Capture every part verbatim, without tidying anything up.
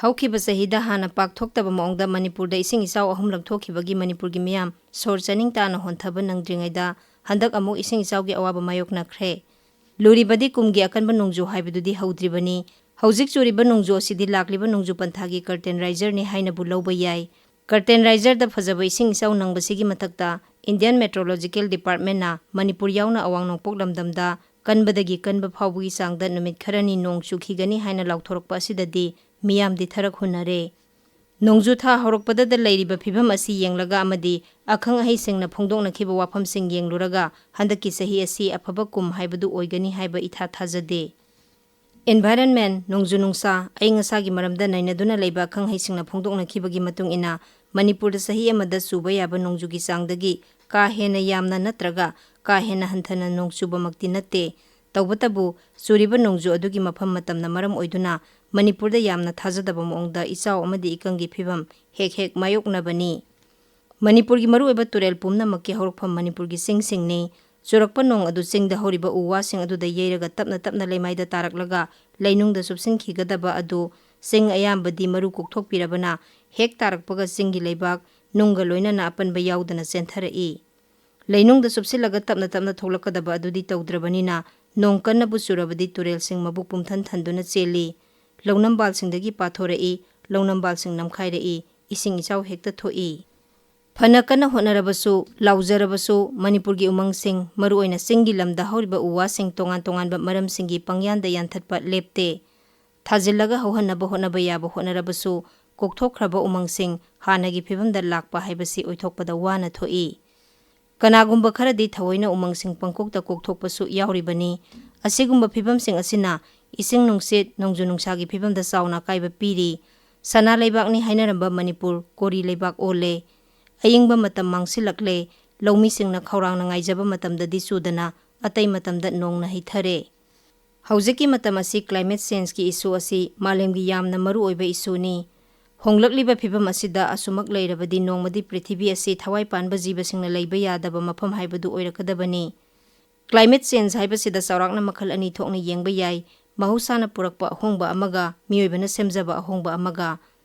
ꯍꯧꯈꯤꯕ ꯆꯍꯤꯗ ꯍꯥꯟꯅ ꯄꯥꯛꯊꯣꯛꯇꯕ ꯃꯑꯣꯡꯗ ꯃꯅꯤꯄꯨꯔꯗ ꯏꯁꯤꯡ ꯏꯆꯥꯎ ꯑꯍꯨꯝꯂꯛ ꯊꯣꯛꯈꯤꯕꯒꯤ ꯃꯅꯤꯄꯨꯔꯒꯤ ꯃꯤꯌꯥꯝ ꯁꯣꯔ ꯆꯥꯅꯤꯡ ꯇꯥꯅ ꯍꯣꯟꯊꯕ ꯅꯪꯗ꯭ꯔꯤꯉꯩꯗ, ꯍꯟꯗꯛ ꯑꯃꯨꯛ ꯏꯁꯤꯡ ꯏꯆꯥꯎꯒꯤ ꯑꯋꯥꯕ ꯃꯥꯌꯣꯛꯅꯈ꯭ꯔꯦ꯫ ꯂꯨꯔꯤꯕꯗꯤ ꯀꯨꯝꯒꯤ ꯑꯀꯟꯕ ꯅꯣꯡꯖꯨ ꯍꯥꯏꯕꯗꯨꯗꯤ ꯍꯧꯗ꯭ꯔꯤꯕꯅꯤ꯫ ꯍꯧꯖꯤꯛ ꯆꯨꯔꯤꯕ ꯅꯣꯡꯖꯨ ꯑꯁꯤꯗꯤ ꯂꯥꯛꯂꯤꯕ ꯅꯣꯡꯖꯨ ꯄꯟꯊꯥꯒꯤ curtain raiserꯅꯤ ꯍꯥꯏꯅꯕꯨ ꯂꯧꯕ ꯌꯥꯏ꯫ Curtain raiserꯗ ꯐꯖꯕ ꯏꯁꯤꯡ ꯏꯆꯥꯎ ꯅꯪꯕꯁꯤꯒꯤ ꯃꯊꯛꯇ, Indian Meteorological Departmentꯅ ꯃꯅꯤꯄꯨꯔ ꯌꯥꯎꯅ ꯑꯋꯥꯡ ꯅꯣꯡꯄꯣꯛ ꯂꯝꯗꯝꯗ ꯀꯟꯕꯗꯒꯤ ꯀꯟꯕ ꯐꯥꯎꯕꯒꯤ ꯆꯥꯡꯗ ꯅꯨꯃꯤꯠ ꯈꯔꯅꯤ ꯅꯣꯡ ꯆꯨꯈꯤꯒꯅꯤ ꯍꯥꯏꯅ ꯂꯥꯎꯊꯣꯔꯛꯄ ꯑꯁꯤꯗꯗꯤ ꯃꯤꯌꯥꯝꯗꯤ ꯊꯔꯛ ꯍꯨꯟꯅꯔꯦ꯫ ꯅꯣꯡꯖꯨ ꯊꯥ ꯍꯧꯔꯛꯄꯗꯗ ꯂꯩꯔꯤꯕ ꯐꯤꯕꯝ ꯑꯁꯤ ꯌꯦꯡꯂꯒ ꯑꯃꯗꯤ ꯑꯈꯪ ꯑꯍꯩꯁꯤꯡꯅ ꯐꯣꯡꯗꯣꯛꯅꯈꯤꯕ ꯋꯥꯐꯝꯁꯤꯡ ꯌꯦꯡꯂꯨꯔꯒ ꯍꯟꯗꯛꯀꯤ ꯆꯍꯤ ꯑꯁꯤ ꯑꯐꯕ ꯀꯨꯝ ꯍꯥꯏꯕꯗꯨ ꯑꯣꯏꯒꯅꯤ ꯍꯥꯏꯕ ꯏꯊꯥ ꯊꯥꯖꯗꯦ꯫ Environment, ꯅꯣꯡꯖꯨ ꯅꯨꯡꯁꯥ, ꯑꯏꯪ ꯑꯁꯥꯒꯤ ꯃꯔꯝꯗ ꯅꯩꯅꯗꯨꯅ ꯂꯩꯕ ꯑꯈꯪ ꯑꯍꯩꯁꯤꯡꯅ ꯐꯣꯡꯗꯣꯛꯅꯈꯤꯕꯒꯤ ꯃꯇꯨꯡ ꯏꯟꯅ, ꯃꯅꯤꯄꯨꯔꯗ ꯆꯍꯤ ꯑꯃꯗ ꯆꯨꯕ ꯌꯥꯕ ꯅꯣꯡꯖꯨꯒꯤ ꯆꯥꯡꯗꯒꯤ ꯀꯥ ꯍꯦꯟꯅ ꯌꯥꯝꯅ ꯅꯠꯇ꯭ꯔꯒ ꯀꯥ ꯍꯦꯟꯅ ꯍꯟꯊꯅ ꯅꯣꯡ ꯆꯨꯕꯃꯛꯇꯤ ꯅꯠꯇꯦ꯫ ꯇꯧꯕꯇꯕꯨ, ꯆꯨꯔꯤꯕ ꯅꯣꯡꯖꯨ ꯑꯗꯨꯒꯤ ꯃꯐꯝ ꯃꯇꯝꯅ ꯃꯔꯝ ꯑꯣꯏꯗꯨꯅ ꯃꯅꯤꯄꯨꯔꯗ ꯌꯥꯝꯅ ꯊꯥꯖꯗꯕ ꯃꯑꯣꯡꯗ ꯏꯆꯥꯎ ꯑꯃꯗꯤ ꯏꯀꯪꯒꯤ ꯐꯤꯕꯝ ꯍꯦꯛ ꯍꯦꯛ ꯃꯥꯌꯣꯛꯅꯕꯅꯤ꯫ ꯃꯅꯤꯄꯨꯔꯒꯤ ꯃꯔꯨꯑꯣꯏꯕ ꯇꯨꯔꯦꯜ ꯄꯨꯝꯅꯃꯛꯀꯤ ꯍꯧꯔꯛꯐꯝ ꯃꯅꯤꯄꯨꯔꯒꯤ ꯆꯤꯡꯁꯤꯡꯅꯤ꯫ ꯆꯨꯔꯛꯄ ꯅꯣꯡ ꯑꯗꯨ ꯆꯤꯡꯗ ꯍꯧꯔꯤꯕ ꯎ ꯋꯥꯁꯤꯡ ꯑꯗꯨꯗ ꯌꯩꯔꯒ ꯇꯞꯅ ꯇꯞꯅ ꯂꯩꯃꯥꯏꯗ ꯇꯥꯔꯛꯂꯒ ꯂꯩꯅꯨꯡꯗ ꯆꯨꯞꯁꯤꯟꯈꯤꯒꯗꯕ ꯑꯗꯨ, ꯆꯤꯡ ꯑꯌꯥꯝꯕꯗꯤ ꯃꯔꯨ ꯀꯣꯛꯊꯣꯛꯄꯤꯔꯕꯅ, ꯍꯦꯛ ꯇꯥꯔꯛꯄꯒ ꯆꯤꯡꯒꯤ ꯂꯩꯕꯥꯛ ꯅꯨꯡꯒ ꯂꯣꯏꯅꯅ ꯑꯄꯟꯕ ꯌꯥꯎꯗꯅ ꯆꯦꯟꯊꯔꯛꯏ꯫ ꯂꯩꯅꯨꯡꯗ ꯆꯨꯞꯁꯤꯜꯂꯒ ꯇꯞꯅ ꯇꯞꯅ ꯊꯣꯛꯂꯛꯀꯗꯕ ꯑꯗꯨꯗꯤ ꯇꯧꯗ꯭ꯔꯕꯅꯤꯅ, ꯅꯣꯡ ꯀꯟꯅꯕꯨ ꯆꯨꯔꯕꯗꯤ ꯇꯨꯔꯦꯜꯁꯤꯡ ꯃꯕꯨꯛ ꯄꯨꯝꯊꯟ ꯊꯟꯗꯨꯅ ꯆꯦꯜꯂꯤ꯫ ꯂꯧꯅꯝꯕꯥꯜꯁꯤꯡꯗꯒꯤ ꯄꯥꯊꯣꯔꯛꯏ, ꯂꯧꯅꯝꯕꯥꯜꯁꯤꯡ ꯅꯝꯈꯥꯏꯔꯛꯏ, ꯏꯁꯤꯡ ꯏꯆꯥꯎ ꯍꯦꯛꯇ ꯊꯣꯛꯏ꯫ ꯐꯅ ꯀꯟꯅ ꯍꯣꯠꯅꯔꯕꯁꯨ, ꯂꯥꯎꯖꯔꯕꯁꯨ, ꯃꯅꯤꯄꯨꯔꯒꯤ ꯎꯃꯪꯁꯤꯡ, ꯃꯔꯨꯑꯣꯏꯅ ꯆꯤꯡꯒꯤ ꯂꯝꯗ ꯍꯧꯔꯤꯕ ꯎ ꯋꯥꯁꯤꯡ ꯇꯣꯉꯥꯟ ꯇꯣꯉꯥꯟꯕ ꯃꯔꯝꯁꯤꯡꯒꯤ ꯄꯪꯌꯥꯟꯗ ꯌꯥꯟꯊꯠꯄ ꯂꯦꯞꯇꯦ꯫ ꯊꯥꯖꯤꯜꯂꯒ ꯍꯧꯍꯟꯅꯕ ꯍꯣꯠꯅꯕ ꯌꯥꯕ ꯍꯣꯠꯅꯔꯕꯁꯨ, ꯀꯣꯛꯊꯣꯛꯈ꯭ꯔꯕ ꯎꯃꯪꯁꯤꯡ ꯍꯥꯟꯅꯒꯤ ꯐꯤꯕꯝꯗ ꯂꯥꯛꯄ ꯍꯥꯏꯕꯁꯤ ꯑꯣꯏꯊꯣꯛꯄꯗ ꯋꯥꯅ ꯊꯣꯛꯏ꯫ ꯀꯅꯥꯒꯨꯝꯕ ꯈꯔꯗꯤ ꯊꯑꯣꯏꯅ ꯎꯃꯪꯁꯤꯡ ꯄꯪꯀꯣꯛꯇ ꯀꯣꯛꯊꯣꯛꯄꯁꯨ ꯌꯥꯎꯔꯤꯕꯅꯤ꯫ ꯑꯁꯤꯒꯨꯝꯕ ꯐꯤꯕꯝꯁꯤꯡ ꯑꯁꯤꯅ ꯏꯁꯤꯡ ꯅꯨꯡꯁꯤꯠ, ꯅꯣꯡꯖꯨ ꯅꯨꯡꯁꯥꯒꯤ ꯐꯤꯕꯝꯗ ꯆꯥꯎꯅ ꯑꯀꯥꯏꯕ ꯄꯤꯔꯤ꯫ ꯁꯅꯥ ꯂꯩꯕꯥꯛꯅꯤ ꯍꯥꯏꯅꯔꯝꯕ ꯃꯅꯤꯄꯨꯔ ꯀꯣꯔꯤ ꯂꯩꯕꯥꯛ ꯑꯣꯜꯂꯦ꯫ ꯑꯌꯤꯡꯕ ꯃꯇꯝ ꯃꯥꯡꯁꯤꯜꯂꯛꯂꯦ꯫ ꯂꯧꯃꯤꯁꯤꯡꯅ ꯈꯧꯔꯥꯡꯅ ꯉꯥꯏꯖꯕ ꯃꯇꯝꯗꯗꯤ ꯆꯨꯗꯅ, ꯑꯇꯩ ꯃꯇꯝꯗ ꯅꯣꯡꯅ ꯍꯩꯊꯔꯦ꯫ ꯍꯧꯖꯤꯛꯀꯤ ꯃꯇꯝ ꯑꯁꯤ climate changeꯀꯤ issue ꯑꯁꯤ ꯃꯥꯂꯦꯝꯒꯤ ꯌꯥꯝꯅ ꯃꯔꯨꯑꯣꯏꯕ issueꯅꯤ꯫ ꯍꯣꯡꯂꯛꯂꯤꯕ ꯐꯤꯕꯝ ꯑꯁꯤꯗ ꯑꯁꯨꯃꯛ ꯂꯩꯔꯕꯗꯤ ꯅꯣꯡꯃꯗꯤ ꯄ꯭ꯔꯤꯊꯤꯕꯤ ꯑꯁꯤ ꯊꯋꯥꯏ ꯄꯥꯟꯕ ꯖꯤꯕꯁꯤꯡꯅ ꯂꯩꯕ ꯌꯥꯗꯕ ꯃꯐꯝ ꯍꯥꯏꯕꯗꯨ ꯑꯣꯏꯔꯛꯀꯗꯕꯅꯤ꯫ Climate change ꯍꯥꯏꯕꯁꯤꯗ ꯆꯥꯎꯔꯥꯛꯅ ꯃꯈꯜ ꯑꯅꯤ ꯊꯣꯛꯅ ꯌꯦꯡꯕ ꯌꯥꯏ, ꯃꯍꯧꯁꯥꯅ ꯄꯨꯔꯛꯄ ꯑꯍꯣꯡꯕ ꯑꯃꯒ ꯃꯤꯑꯣꯏꯕꯅ ꯁꯦꯝꯖꯕ ꯑꯍꯣꯡꯕ ꯑꯃꯒ꯫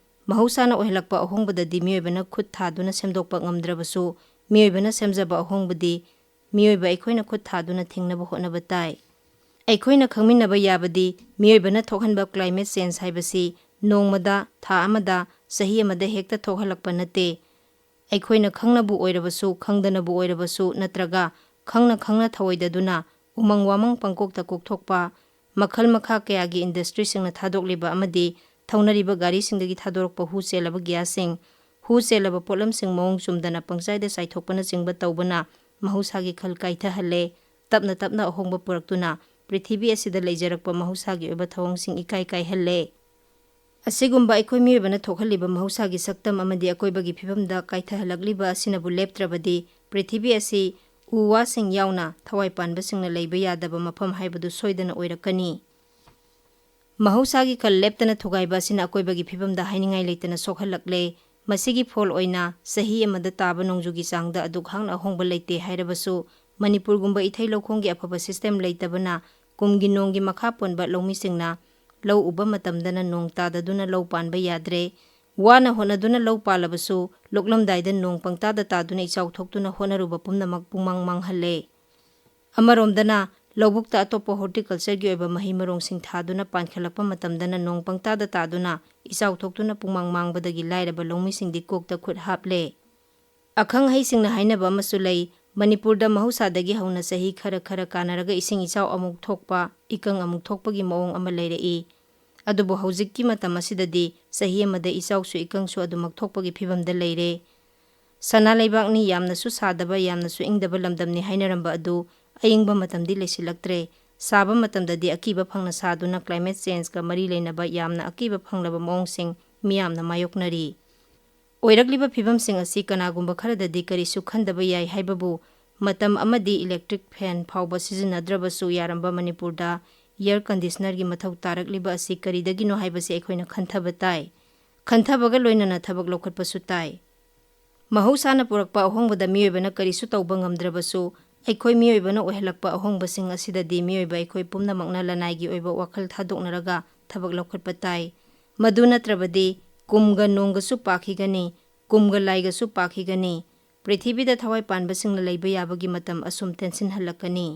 ꯃꯍꯧꯁꯥꯅ ꯑꯣꯏꯍꯜꯂꯛꯄ ꯑꯍꯣꯡꯕꯗꯗꯤ ꯃꯤꯑꯣꯏꯕꯅ ꯈꯨꯠ ꯊꯥꯗꯨꯅ ꯁꯦꯝꯗꯣꯛꯄ ꯉꯝꯗ꯭ꯔꯕꯁꯨ, ꯃꯤꯑꯣꯏꯕꯅ ꯁꯦꯝꯖꯕ ꯑꯍꯣꯡꯕꯗꯤ ꯃꯤꯑꯣꯏꯕ ꯑꯩꯈꯣꯏꯅ ꯈꯨꯠ ꯊꯥꯗꯨꯅ ꯊꯤꯡꯅꯕ ꯍꯣꯠꯅꯕ ꯇꯥꯏ꯫ ꯑꯩꯈꯣꯏꯅ ꯈꯪꯃꯤꯟꯅꯕ ꯌꯥꯕꯗꯤ ꯃꯤꯑꯣꯏꯕꯅ ꯊꯣꯛꯍꯟꯕ climate change ꯍꯥꯏꯕꯁꯤ ꯅꯣꯡꯃꯗ, ꯊꯥ ꯑꯃꯗ, ꯆꯍꯤ ꯑꯃꯗ ꯍꯦꯛꯇ ꯊꯣꯛꯍꯜꯂꯛꯄ ꯅꯠꯇꯦ꯫ ꯑꯩꯈꯣꯏꯅ ꯈꯪꯅꯕꯨ ꯑꯣꯏꯔꯕꯁꯨ, ꯈꯪꯗꯅꯕꯨ ꯑꯣꯏꯔꯕꯁꯨ, ꯅꯠꯇ꯭ꯔꯒ ꯈꯪꯅ ꯈꯪꯅ ꯊꯧꯑꯣꯏꯗꯗꯨꯅ ꯎꯃꯪ ꯋꯥꯃꯪ ꯄꯪꯀꯣꯛꯇ ꯀꯣꯛꯊꯣꯛꯄ, ꯃꯈꯜ ꯃꯈꯥ ꯀꯌꯥꯒꯤ industryꯁꯤꯡꯅ ꯊꯥꯗꯣꯛꯂꯤꯕ ꯑꯃꯗꯤ ꯊꯧꯅꯔꯤꯕ ꯒꯥꯔꯤꯁꯤꯡꯗꯒꯤ ꯊꯥꯗꯣꯔꯛꯄ ꯍꯨ ꯆꯦꯜꯂꯕ gasꯁꯤꯡ, ꯍꯨ ꯆꯦꯜꯂꯕ ꯄꯣꯠꯂꯝꯁꯤꯡ ꯃꯑꯣꯡ ꯆꯨꯝꯗꯅ ꯄꯪꯆꯥꯏꯗ ꯆꯥꯏꯊꯣꯛꯄꯅꯆꯤꯡꯕ ꯇꯧꯕꯅ ꯃꯍꯧꯁꯥꯒꯤ ꯈꯜ ꯀꯥꯏꯊꯍꯜꯂꯦ꯫ ꯇꯞꯅ ꯇꯞꯅ ꯑꯍꯣꯡꯕ ꯄꯨꯔꯛꯇꯨꯅ ꯄ꯭ꯔꯤꯊꯤꯕꯤ ꯑꯁꯤꯗ ꯂꯩꯖꯔꯛꯄ ꯃꯍꯧꯁꯥꯒꯤ ꯑꯣꯏꯕ ꯊꯧꯑꯣꯡꯁꯤꯡ ꯏꯀꯥꯏ ꯀꯥꯏꯍꯜꯂꯦ꯫ ꯑꯁꯤꯒꯨꯝꯕ ꯑꯩꯈꯣꯏ ꯃꯤꯑꯣꯏꯕꯅ ꯊꯣꯛꯍꯜꯂꯤꯕ ꯃꯍꯧꯁꯥꯒꯤ ꯁꯛꯇꯝ ꯑꯃꯗꯤ ꯑꯀꯣꯏꯕꯒꯤ ꯐꯤꯕꯝꯗ ꯀꯥꯏꯊꯍꯜꯂꯛꯂꯤꯕ ꯑꯁꯤꯅꯕꯨ ꯂꯦꯞꯇ꯭ꯔꯕꯗꯤ, ꯄ꯭ꯔꯤꯊꯤꯕꯤ ꯑꯁꯤ ꯎ ꯋꯥꯁꯤꯡ ꯌꯥꯎꯅ ꯊꯋꯥꯏ ꯄꯥꯟꯕꯁꯤꯡꯅ ꯂꯩꯕ ꯌꯥꯗꯕ ꯃꯐꯝ ꯍꯥꯏꯕꯗꯨ ꯁꯣꯏꯗꯅ ꯑꯣꯏꯔꯛꯀꯅꯤ꯫ ꯃꯍꯧꯁꯥꯒꯤ ꯈꯜ ꯂꯦꯞꯇꯅ ꯊꯨꯒꯥꯏꯕ ꯑꯁꯤꯅ ꯑꯀꯣꯏꯕꯒꯤ ꯐꯤꯕꯝꯗ ꯍꯥꯏꯅꯤꯡꯉꯥꯏ ꯂꯩꯇꯅ ꯁꯣꯛꯍꯜꯂꯛꯂꯦ꯫ ꯃꯁꯤꯒꯤ ꯐꯣꯜ ꯑꯣꯏꯅ ꯆꯍꯤ ꯑꯃꯗ ꯇꯥꯕ ꯅꯣꯡꯖꯨꯒꯤ ꯆꯥꯡꯗ ꯑꯗꯨꯛ ꯍꯥꯛꯅ ꯑꯍꯣꯡꯕ ꯂꯩꯇꯦ ꯍꯥꯏꯔꯕꯁꯨ, ꯃꯅꯤꯄꯨꯔꯒꯨꯝꯕ ꯏꯊꯩ ꯂꯧꯈꯣꯡꯒꯤ ꯑꯐꯕ system ꯂꯩꯇꯕꯅ ꯀꯨꯝꯒꯤ ꯅꯣꯡꯒꯤ ꯃꯈꯥ ꯄꯣꯟꯕ ꯂꯧꯃꯤꯁꯤꯡꯅ ꯂꯧ ꯎꯕ ꯃꯇꯝꯗꯅ ꯅꯣꯡ ꯇꯥꯗꯗꯨꯅ ꯂꯧ ꯄꯥꯟꯕ ꯌꯥꯗ꯭ꯔꯦ꯫ ꯋꯥꯅ ꯍꯣꯠꯅꯗꯨꯅ ꯂꯧ ꯄꯥꯜꯂꯕꯁꯨ, ꯂꯣꯛꯂꯝꯗꯥꯏꯗ ꯅꯣꯡ ꯄꯪꯇꯥꯗ ꯇꯥꯗꯨꯅ ꯏꯆꯥꯎ ꯊꯣꯛꯇꯨꯅ ꯍꯣꯠꯅꯔꯨꯕ ꯄꯨꯝꯅꯃꯛ ꯄꯨꯡꯃꯥꯡ ꯃꯥꯡꯍꯜꯂꯦ꯫ ꯑꯃꯔꯣꯝꯗꯅ, ꯂꯧꯕꯨꯛꯇ ꯑꯇꯣꯞꯄ horticultureꯒꯤ ꯑꯣꯏꯕ ꯃꯍꯩ ꯃꯔꯣꯡꯁꯤꯡ ꯊꯥꯗꯨꯅ ꯄꯥꯟꯈꯠꯂꯛꯄ ꯃꯇꯝꯗꯅ ꯅꯣꯡ ꯄꯪꯇꯥꯗ ꯇꯥꯗꯨꯅ ꯏꯆꯥꯎ ꯊꯣꯛꯇꯨꯅ ꯄꯨꯡꯃꯥꯡ ꯃꯥꯡꯕꯗꯒꯤ ꯂꯥꯏꯔꯕ ꯂꯧꯃꯤꯁꯤꯡꯗꯤ ꯀꯣꯛꯇ ꯈꯨꯠ ꯍꯥꯞꯂꯦ꯫ ꯑꯈꯪ ꯑꯍꯩꯁꯤꯡꯅ ꯍꯥꯏꯅꯕ ꯑꯃꯁꯨ ꯂꯩ, ꯃꯅꯤꯄꯨꯔꯗ ꯃꯍꯧꯁꯥꯗꯒꯤ ꯍꯧꯅ ꯆꯍꯤ ꯈꯔ ꯈꯔ ꯀꯥꯟꯅꯔꯒ ꯏꯁꯤꯡ ꯏꯆꯥꯎ ꯑꯃꯨꯛ ꯊꯣꯛꯄ, ꯏꯀꯪ ꯑꯃꯨꯛ ꯊꯣꯛꯄꯒꯤ ꯃꯑꯣꯡ ꯑꯃ ꯂꯩꯔꯛꯏ꯫ ꯑꯗꯨꯕꯨ ꯍꯧꯖꯤꯛꯀꯤ ꯃꯇꯝ ꯑꯁꯤꯗꯗꯤ ꯆꯍꯤ ꯑꯃꯗ ꯏꯆꯥꯎꯁꯨ ꯏꯀꯪꯁꯨ ꯑꯗꯨꯃꯛ ꯊꯣꯛꯄꯒꯤ ꯐꯤꯕꯝꯗ ꯂꯩꯔꯦ꯫ ꯁꯅꯥ ꯂꯩꯕꯥꯛꯅꯤ, ꯌꯥꯝꯅꯁꯨ ꯁꯥꯗꯕ, ꯌꯥꯝꯅꯁꯨ ꯏꯪꯗꯕ ꯂꯝꯗꯝꯅꯤ ꯍꯥꯏꯅꯔꯝꯕ ꯑꯗꯨ ꯑꯏꯪꯕ ꯃꯇꯝꯗꯤ ꯂꯩꯁꯤꯜꯂꯛꯇ꯭ꯔꯦ꯫ ꯁꯥꯕ ꯃꯇꯝꯗꯗꯤ ꯑꯀꯤꯕ ꯐꯪꯅ ꯁꯥꯗꯨꯅ climate changeꯒ ꯃꯔꯤ ꯂꯩꯅꯕ ꯌꯥꯝꯅ ꯑꯀꯤꯕ ꯐꯪꯂꯕ ꯃꯑꯣꯡꯁꯤꯡ ꯃꯤꯌꯥꯝꯅ ꯃꯥꯌꯣꯛꯅꯔꯤ꯫ ꯑꯣꯏꯔꯛꯂꯤꯕ ꯐꯤꯕꯝꯁꯤꯡ ꯑꯁꯤ ꯀꯅꯥꯒꯨꯝꯕ ꯈꯔꯗꯗꯤ ꯀꯔꯤꯁꯨ ꯈꯟꯗꯕ ꯌꯥꯏ ꯍꯥꯏꯕꯕꯨ, ꯃꯇꯝ ꯑꯃꯗꯤ electric fan ꯐꯥꯎꯕ ꯁꯤꯖꯤꯟꯅꯗ꯭ꯔꯕꯁꯨ ꯌꯥꯔꯝꯕ ꯃꯅꯤꯄꯨꯔꯗ air conditionerꯒꯤ ꯃꯊꯧ ꯇꯥꯔꯛꯂꯤꯕ ꯑꯁꯤ ꯀꯔꯤꯗꯒꯤꯅꯣ ꯍꯥꯏꯕꯁꯤ ꯑꯩꯈꯣꯏꯅ ꯈꯟꯊꯕ ꯇꯥꯏ꯫ ꯈꯟꯊꯕꯒ ꯂꯣꯏꯅꯅ ꯊꯕꯛ ꯂꯧꯈꯠꯄꯁꯨ ꯇꯥꯏ꯫ ꯃꯍꯧꯁꯥꯅ ꯄꯨꯔꯛꯄ ꯑꯍꯣꯡꯕꯗ ꯃꯤꯑꯣꯏꯕꯅ ꯀꯔꯤꯁꯨ ꯇꯧꯕ ꯉꯝꯗ꯭ꯔꯕꯁꯨ, ꯑꯩꯈꯣꯏ ꯃꯤꯑꯣꯏꯕꯅ ꯑꯣꯏꯍꯜꯂꯛꯄ ꯑꯍꯣꯡꯕꯁꯤꯡ ꯑꯁꯤꯗꯗꯤ ꯃꯤꯑꯣꯏꯕ ꯑꯩꯈꯣꯏ ꯄꯨꯝꯅꯃꯛꯅ ꯂꯅꯥꯏꯒꯤ ꯑꯣꯏꯕ ꯋꯥꯈꯜ ꯊꯥꯗꯣꯛꯅꯔꯒ ꯊꯕꯛ ꯂꯧꯈꯠꯄ ꯇꯥꯏ꯫ ꯃꯗꯨ ꯅꯠꯇ꯭ꯔꯕꯗꯤ ꯀꯨꯝꯒ ꯅꯣꯡꯒꯁꯨ ꯄꯥꯈꯤꯒꯅꯤ, ꯀꯨꯝꯒ ꯂꯥꯏꯒꯁꯨ ꯄꯥꯈꯤꯒꯅꯤ꯫ ꯄ꯭ꯔꯤꯊꯤꯕꯤꯗ ꯊꯋꯥꯏ ꯄꯥꯟꯕꯁꯤꯡꯅ ꯂꯩꯕ ꯌꯥꯕꯒꯤ ꯃꯇꯝ ꯑꯁꯨꯝ ꯇꯦꯟꯁꯤꯟꯍꯜꯂꯛꯀꯅꯤ꯫